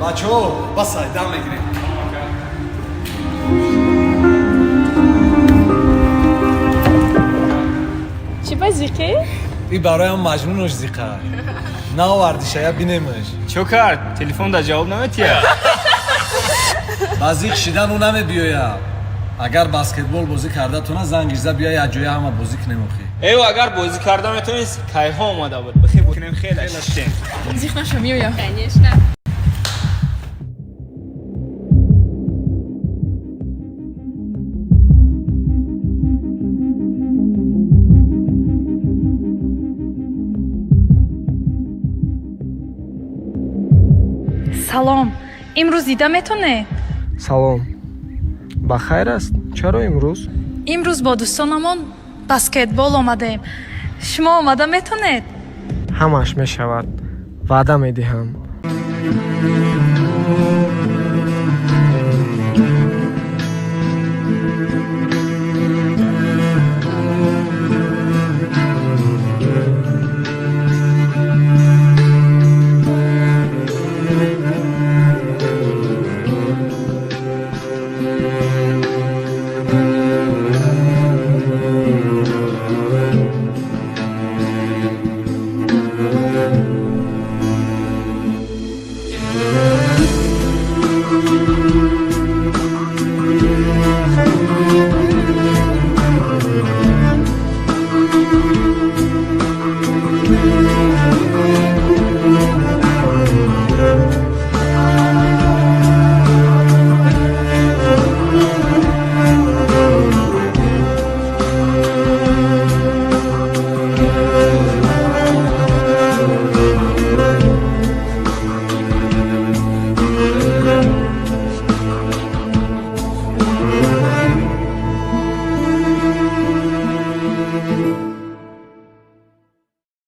Бачаҳо, басай, дам мегирем. Чӣ ба зиқӣ? И бароям маҷнунош зиқа. Наовардиша, я бинемаш. Чо кард? Телефон да ҷавоб наметиҳад? Ба зиқ шидан ӯ намебиёяд. Агар баскетбол бозӣ карда тона, занг иза, бия, якҷоя ҳама бозӣ кунем охи. Эв, агар бозӣ карда метавонист, кайҳо омада буд. Бихе кунем, хеле шиштем. Зиқ наша, меоям. Конечно. Салом, имрӯз дида метонед? Салом, ба хайр аст? Чаро имрӯз? Имрӯз бо дӯстонамон баскетбол омадем. Шумо омада метонед? Ҳамааш мешавад, ваъда медиҳам.